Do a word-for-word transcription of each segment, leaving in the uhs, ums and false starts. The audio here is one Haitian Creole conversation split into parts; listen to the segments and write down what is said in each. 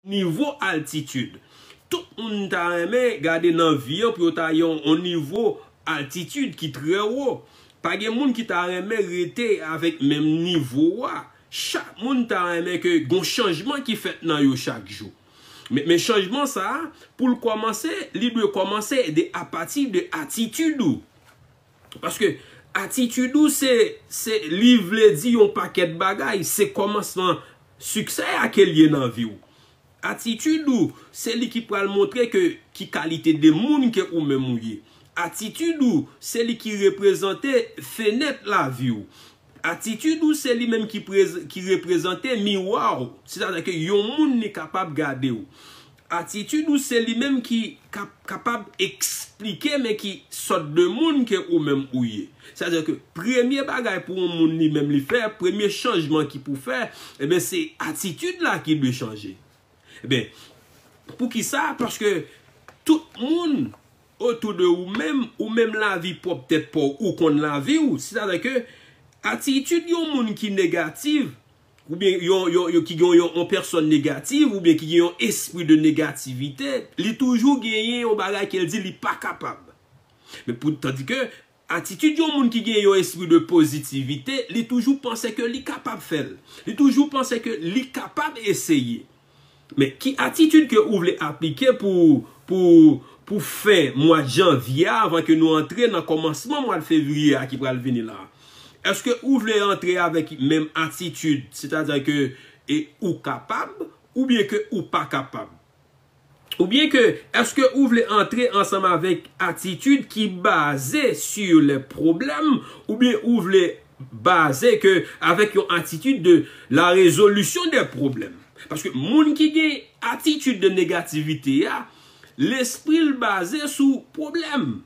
nivo altitid. Tout moun ta renmen gade nan vi an pou yo ta yon, yon nivo altitid ki trè wo. Pa gen moun ki ta renmen rete avèk menm nivo a. Chak moun ta renmen ke gon chanjman ki fèt nan yo chak jou. Men, men chanjman sa a, pou l kòmanse, li dwe kòmanse de apati de atitid ou. Paske atitid ou se, se, li vle di yon pakèt bagay, se kòmansman siksè a ke l ye nan vi w. Atitid ou, se li ki pral montre ke ki kalite de moun ke ou menm ou ye. Atitid ou, se li ki reprezante fenèt lavi w. Atitid ou, se li menm ki, ki reprezante miwa w. Sètadi ke yon moun li kapab gade w. Atitid ou, se li menm ki kap, kapab eksplike men ki sòt de moun ke ou menm ou ye. Sètadi ke premye bagay pou yon moun li menm li fè, premye chanjman ki pou fè, ebyen se atitid la ki dwe chanje. Ebyen, poukisa? Paske tout moun otou de ou menm, ou menm lavi pwòp tèt pa w, ou konn lavi w. Sètadi ke atitid yon moun ki negatif, oubyen yon, yon, yon, ki gen yon, yon pèsòn negatif, oubyen ki gen yon espri de negativite, li toujou genyen yon bagay ke l di li pa kapab. Men pou, tandi ke atitid yon moun ki gen yon espri de pozitivite, li toujou panse ke li kapab fè l. Li toujou panse ke li kapab eseye. Men ki atitid ke ou vle aplike pou, pou, pou fen mwa janvye a, avan ke nou antre nan kòmansman mwa fevriye a ki pral vini la? Èske ou vle antre avèk menm atitid, sètadi ke e ou kapab, oubyen ke ou pa kapab? Oubyen ke èske ou vle antre ansanm avèk atitid ki baze sur les problèmes, oubyen ou vle baze ke avèk yon atitid de la résolution des problèmes? Paske moun ki gen atitid de negativite a, lespri l baze sou pwoblèm.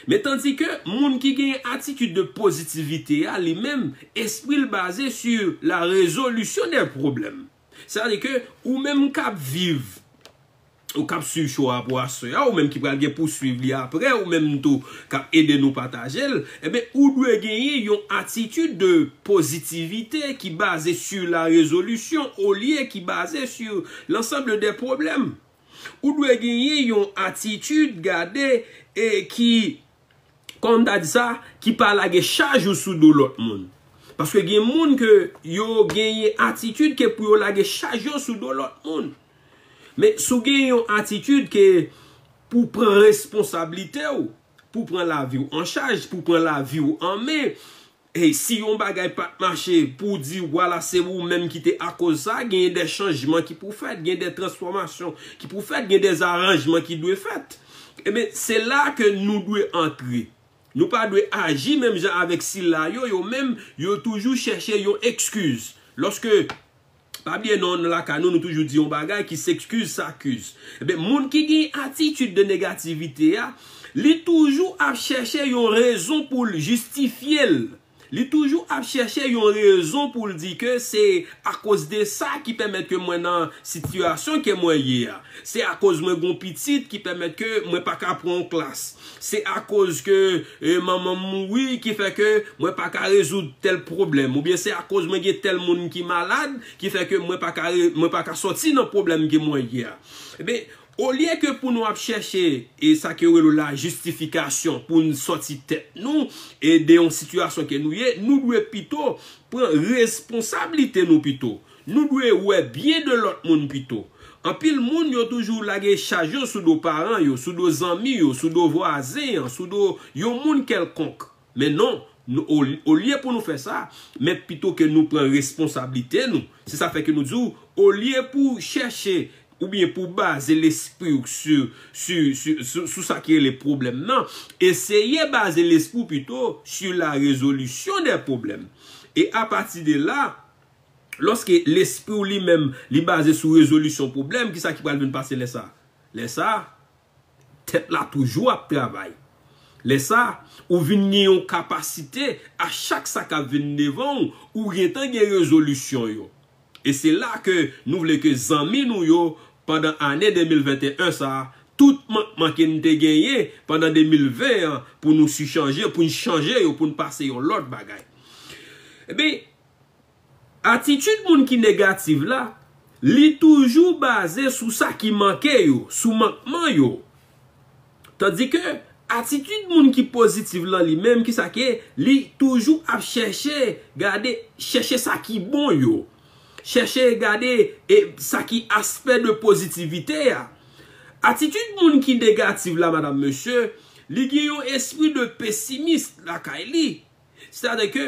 Men tandi ke moun ki gen atitid de pozitivite a, li menm, espri l baze sur la résolution des problèmes. Sètadi ke ou menm k ap viv, ou k ap swiv show a pou aswè a, ou menm ki pral gen pou swiv li apre, ou menm tou k ap ede nou pataje l, ebyen, ou dwe genyen yon atitid de pozitivite ki baze sur la résolution olye ki baze sur l'ensemble des problèmes. Ou dwe genyen yon atitid gade e ki, kòman m ta di sa, ki pa lage chaj ou sou do lòt moun. Paske gen moun ke yo genyen atitid ke pou yo lage chaj yo sou do lòt moun. Men si w gen yon atitid ke pou pran responsablite w, pou pran lavi w an chaj, pou pran lavi w an men, e si yon bagay pa t mache, pou w di, vwala, se ou menm ki te akoz sa, genyen de chanjman ki pou fèt, genyen de transfòmasyon ki pou fèt, genyen de aranjman ki dwe fèt. Ebyen, se la ke nou dwe antre. Nou pa dwe aji menm jan avèk sila yo, yo menm, yo toujou chèche yon eskiz. Lòske, pa bliye non, nan lakay nou, nou toujou di yon bagay, qui s'excuse s'accuse. Ebyen, moun ki gen atitid de negativite a, li toujou ap chèche yon rezon pou l jistifye l. Li toujou ap chèche yon rezon pou l di ke se akoz de sa ki pèmèt ke mwen nan sitiyasyon ke mwen ye a. Se akoz mwen gon pitit ki pèmèt ke mwen pa ka pran yon klas. Se akoz ke, e, manman m mouri ki fè ke mwen pa ka rezoud tèl pwoblèm. Oubyen se akoz mwen gen tèl moun ki malad ki fè ke mwen pa ka re-, mwen pa ka sòti nan pwoblèm ke mwen ye a. Ebyen, olye ke pou nou ap chèche, e sa ke yo rele la jistifikasyon pou n sòti tèt nou, e de yon sitiyasyon ke nou ye, nou dwe pito pran responsablite nou pito. Nou dwe wè byen de lòt moun pito. Anpil moun yo toujou lage chaj yo sou do paran yo, sou do zanmi yo, sou do vwazen an, sou do yon moun kèlkonk. Men non, nou, o-, olye pou nou fè sa, men pito ke nou pran responsablite nou. Se sa fè ke nou di w, olye pou chèche oubyen pou baze lespri w sou, sou, sou, sou, sou sa ki rele pwoblèm nan, eseye baze lespri w pito sur la résolution des problèmes. E apati de la, lòske lespri w li menm, li baze sou rezolisyon pwoblèm, kisa ki pral vin pase lè sa? Lè sa, tèt la toujou ap travay. Lè sa, ou vin gen yon kapasite, a chak sa k ap vin devan w, ou gentan gen rezolisyon yo. E se la ke nou vle ke zanmi nou yo, pandan ane de mil venteyen sa a, tout mankman ke n te genyen pandan de mil ven an, pou nou si chanje, pou n chanje yo, pou n pase yon lòt bagay. Ebyen, atitid moun ki negatif la, Li toujou baze sou sa ki manke yo, sou mankman yo. Tandike atitid moun ki pozitif lan li menm, ki sa ke li toujou ap chèche gade, chèche sa ki bon yo. Chèche gade e sa ki aspè de pozitivite a. Atitid moun ki negatif la, madanm, mesye, li gen yon espri de pesimis lakay li. Sètadi ke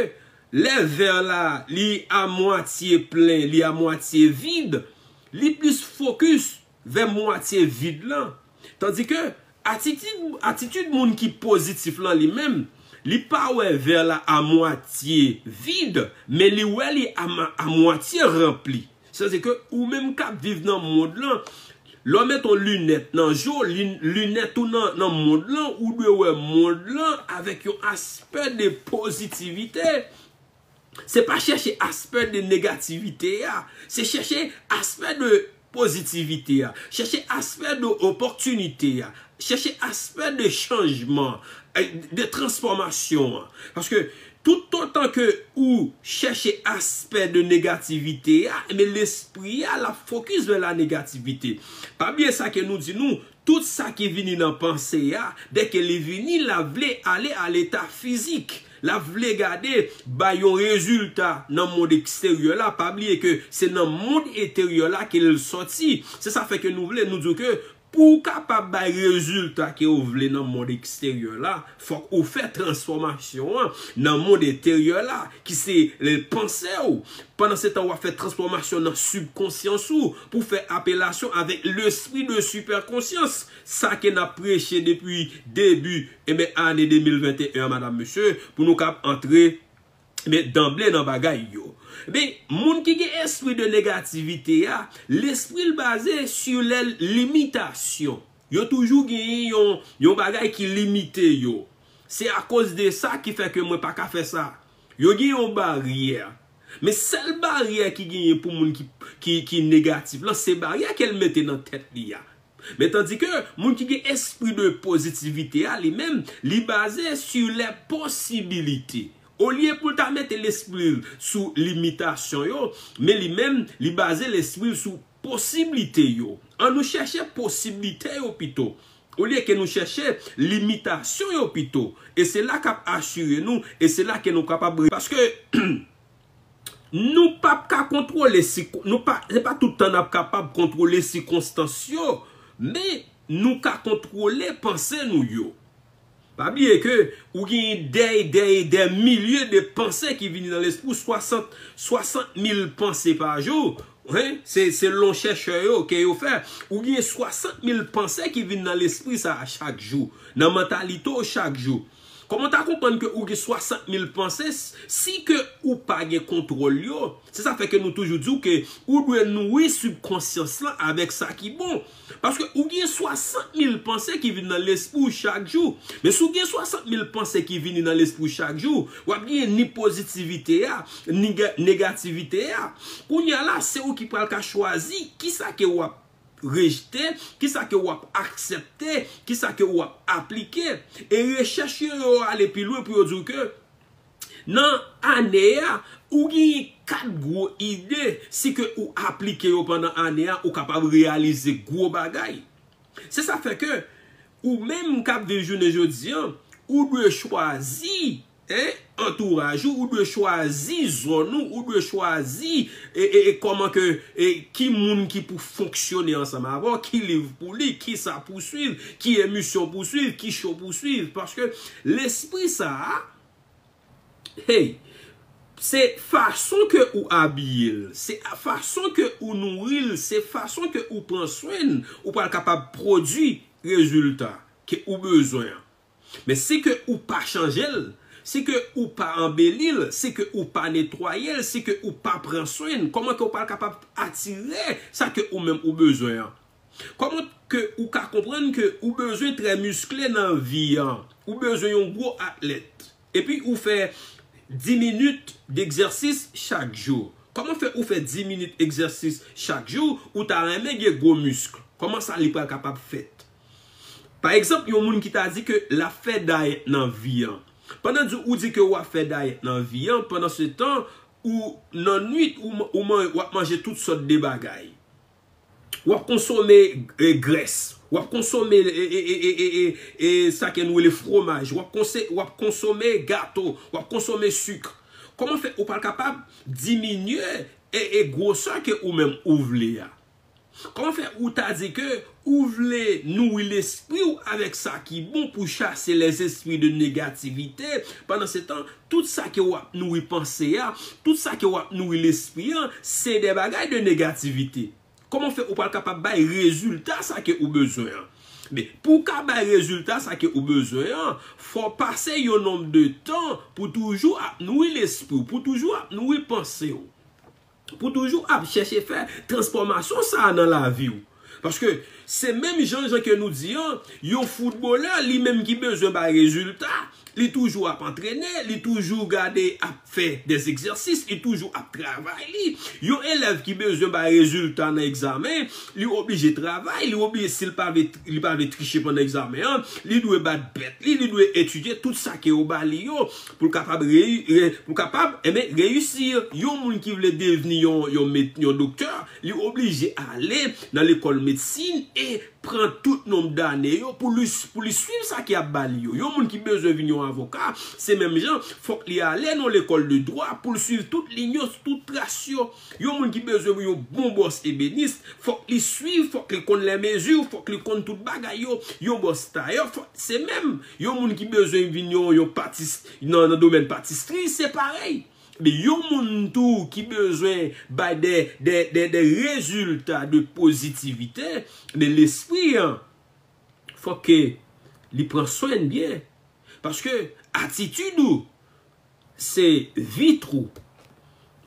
lè vè la, li a mwatye plen, li a mwatye vid, li plis fokis vè mwatye vid lan. Tandike atitid, atitid moun ki pozitif lan li menm, li pa wè vè la a mwatye vid, men li wè li a, ma- a mwatye ranpli. Sètadi ke ou menm k ap viv nan mond lan, lè w met yon linèt nan je w, lin- linèt ou nan, nan mond lan, ou dwe wè mond lan avèk yon aspè de pozitivite. Se pa chèche aspè de negativite a. Se chèche aspè de pozitivite a. Chèche aspè de opòtinite a. Chèche aspè de chanjman, eh, de transfòmasyon an. Paske toutotan ke ou chèche aspè de negativite a, men lespri a l ap fokis vè la negativite. Pa bliye sa ke nou di nou, tout sa ki vini nan panse a, dèke li vini, l ap vle ale a leta fizik. L ap vle gade, bay yon rezilta nan mond eksteryè la. Pa bliye ke se nan mond enteryè la ke l sòti. Se sa fè ke nou vle, nou di w ke pou w kapab bay rezilta ke w vle nan mond eksteryè la, fòk ou fè transfòmasyon an nan mond enteryè la, ki se, eh, panse w. Pandan se tan, w ap fè transfòmasyon nan sibkonsyans ou pou fè apelasyon avèk lespri de sipèkonsyans. Sa ke n ap preche depi debi, enben, ane de mil venteyen an, madanm, mesye, pou nou kab antre, enben, danble nan bagay yo. Enben, moun ki gen espri de negativite a, lespri l baze sur les limitations. Yo toujou genyen yon, yon bagay ki limite yo. Se akoz de sa ki fè ke mwen pa ka fè sa. Yo gen yon baryè. Men sèl baryè ki genyen pou moun ki, ki, ki negatif lan, se baryè ke l mete nan tèt li a. Men tandike moun ki gen espri de pozitivite a, li menm, li baze sur les possibilités. Olye pou l ta mete lespri l sou limitasyon yo, men li menm, li baze lespri l sou posiblite yo. Ann nou chèche posiblite yo pito, olye ke nou chèche limitasyon yo pito. E se la k ap asire nou, e se la ke nou kapab re-, paske nou p ap ka kontwole si, nou pa, se pa tout tan n ap kapab kontwole sikonstans yo, men nou ka kontwole panse nou yo. Pa bliye ke ou gen dè, dè, dè milye de panse ki vini nan lespri w, swasant, swasant mil panse pa jou. Wi, se selon chèchè yo ke yo fè. Ou gen swasant mil panse ki vin nan lespri sa a chak jou, nan mantalite w chak jou. Kòman w ta konprann ke ou gen swasant mil panse s-, si ke ou pa gen kontwòl yo? Se sa fè ke nou toujou di w ke ou dwe nouri sibkonsyans lan avèk sa ki bon. Paske ou gen swasant mil panse ki vin nan lespri w chak jou. Men si w gen swasant mil panse ki vini nan lespri w chak jou, w ap gen ni pozitivite a, ni ga-, negativite a. Kounye a la, se ou ki pral ka chwazi kisa ke w ap rejte, kisa ke w ap aksepte, kisa ke w ap aplike. E rechèch yo, yo ale pi lwen pou yo di w ke nan ane a, ou genyen kat gwo ide, si ke ou aplike yo pandan ane a, ou kapab reyalize gwo bagay. Se sa fè ke ou menm k ap viv jounen jodi an, ou dwe chwazi, en, antouraj ou, ou dwe chwazi zòn ou, ou dwe chwazi, e, e, e kòman ke, e, ki moun ki pou fonksyone ansanm avè w, ki liv pou li, ki sa pou swiv, ki emisyon pou swiv, ki show pou swiv. Paske lespri sa a, hey, se fason ke ou abiye l, se fason ke ou nouri l, se fason ke ou pran swen l, ou pral kapab pwodui rezilta ke ou bezwen an. Men si ke ou pa chanje l, si ke ou pa anbeli l, si ke ou pa netwaye l, si ke ou pa pran swen l, kòman ke ou pral kapab atire sa ke ou menm ou bezwen an? Kòman ke ou ka konprann ke ou bezwen trè miskle nan vi an? Ou bezwen yon gwo atlèt. Epi ou fè dis minit degzèsis chak jou. Kòman fè ou fè dis minit egzèsis chak jou, ou ta renmen gen gwo misk? Kòman sa li pral kapab fèt? Pa egzanp, yon moun ki ta di ke l ap fè dayèt nan vi an. Pandan di ou di ke w ap fè dayèt nan vi an, pandan se tan, ou nan nwit, ou, ou man-, w ap manje tout sòt de bagay. W ap konsome e, grès. W ap konsome e, e, e, e, e, e, e sa ke nou rele fwomaj. W ap konse, w ap konsome gato. W ap konsome sik. Kòman fè ou pral kapab diminye e, e gwosè ke ou menm ou vle a? Kòman fè ou ta di ke ou vle nouri lespri w avèk sa ki bon pou chase lèzespri de negativite, pandan se tan, tout sa ke w ap nouri panse a, tout sa ke w ap nouri lespri an, se de bagay de negativite? Kòman fè ou pral kapab bay rezilta sa ke ou bezwen an? Men, pou w ka bay rezilta sa ke ou bezwen an, fò w pase yon nonb de tan pou toujou ap nouri lespri w, pou toujou ap nouri panse w, pou toujou ap chèche fè transfòmasyon sa a nan lavi w. Paske se menm jan, jan ke nou di an, yon foutbolè, li menm ki bezwen bay rezilta, li toujou ap antrene, li toujou gade ap fè de egzèsis, li toujou ap travay li. Yon elèv ki bezwen bay rezilta nan egzamen, li oblije travay, li oblije, si l pa vle, li pa vle triche pandan egzamen an, li dwe bat bèt li, li dwe etidye tout sa ke yo ba li yo pou l kapab reyi-, re-, pou l kapab, enben, reyisi. Yon moun ki vle devni yon, yon med-, yon doktè, li oblije ale nan lekòl medsin e pran tout nonb dane yo pou li, pou li swiv sa ki ap ba li yo. Yon moun ki bezwen vin yon avoka, se menm jan, fòk li ale nan lekòl de dwa pou l swiv tout liy yo, tout tras yo. Yon moun ki bezwen yon bon bòs ebenis, fòk li swiv, fòk li konn lè mezi, fòk li konn tout bagay yo. Yon bòs tayè, fòk, se menm. Yon moun ki bezwen vin yon, yon patis-, nan, nan domèn patisri, se parèy. Men yon moun tou ki bezwen bay de, de, de, de rezilta de pozitivite, men lespri an, fòk ke li pran swen l byen. Paske atitid ou, se vit ou.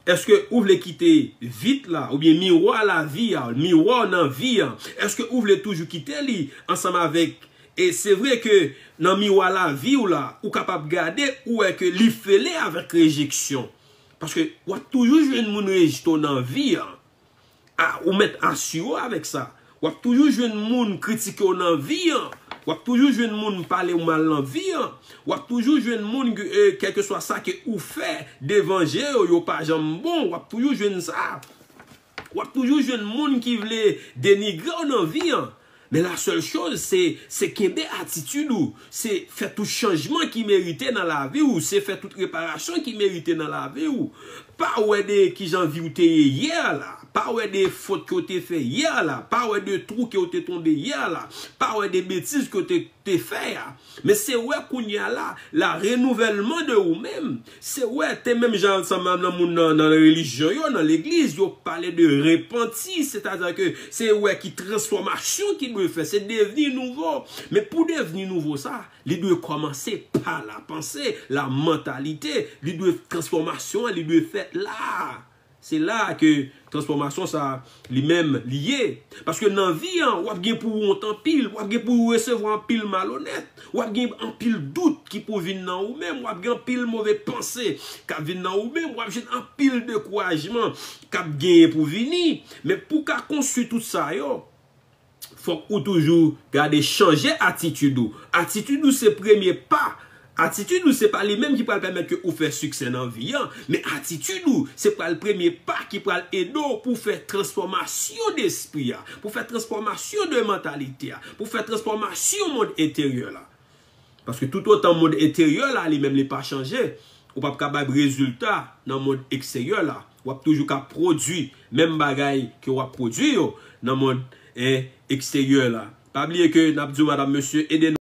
Èske ou vle kite vit la, oubyen miwa lavi a, miwa w nan vi a, èske ou vle toujou kite li ansanm avèk, e se vre ke nan miwa lavi w la, ou kapab gade, ou wè ke li fele avèk rejeksyon. Paske w ap toujou jwenn moun rejte w nan vi a. A, ou mèt asire w avèk sa. W ap toujou jwenn moun kritike w nan vi an. W ap toujou jwenn moun pale w mal nan vi an. W ap toujou jwenn moun, e, kèlkeswa sa ke ou fè devan je yo, yo pa janm bon. W ap toujou jwenn sa. W ap toujou jwenn moun ki vle denigre w nan vi an. Men la sèl choz, se, se kenbe atitid ou. Se fè tout chanjman ki merite nan lavi ou. Se fè tout reparasyon ki merite nan lavi ou. Pa wè de kijan vi w te ye yè la. Pa wè de fot ke w te fè yè la. Pa wè de twou ke w te tonbe yè la. Pa wè de betiz ke w te, te fè a. Men se wè kounye a la, la renouvèlman de ou menm. Se wè, te menm jan ansanm nan moun nan, nan relijyon yo, nan legliz, yo pale de repanti, sètadi ke se wè ki transfòmasyon ki dwe fè, se devni nouvo. Men pou devni nouvo sa, li dwe kòmanse pa la panse, la mantalite, li dwe transfòmasyon an, li dwe fèt la. Se la ke transfòmasyon sa li menm li ye. Paske nan vi an, w ap gen pou w wont anpil, w ap gen pou w resevwa anpil malonèt, w ap gen anpil dout ki pou vin nan ou menm, w ap gen anpil move panse k ap vin nan ou menm, w ap jwenn anpil dekourajman k ap genyen pou vini. Men pou w ka konstwi tout sa yo, fòk ou toujou gade chanje atitid ou. Atitid ou se premye pa. Atitid ou se pa li menm ki pral pèmèt ke ou fè siksè nan vi an, men atitid ou se pral premye pa ki pral ede w pou fè transfòmasyon de espri a, pou fè transfòmasyon de mantalite a, pou fè transfòmasyon mond enteryè la. Paske toutotan mond enteryè la li menm li pa chanje, ou p ap kapab rezilta nan mond eksteryè la. W ap toujou ka pwodui menm bagay ke w ap pwodui yo nan mond, en, eksteryè la. Pa bliye ke n ap di w, madanm, mesye, ede nou.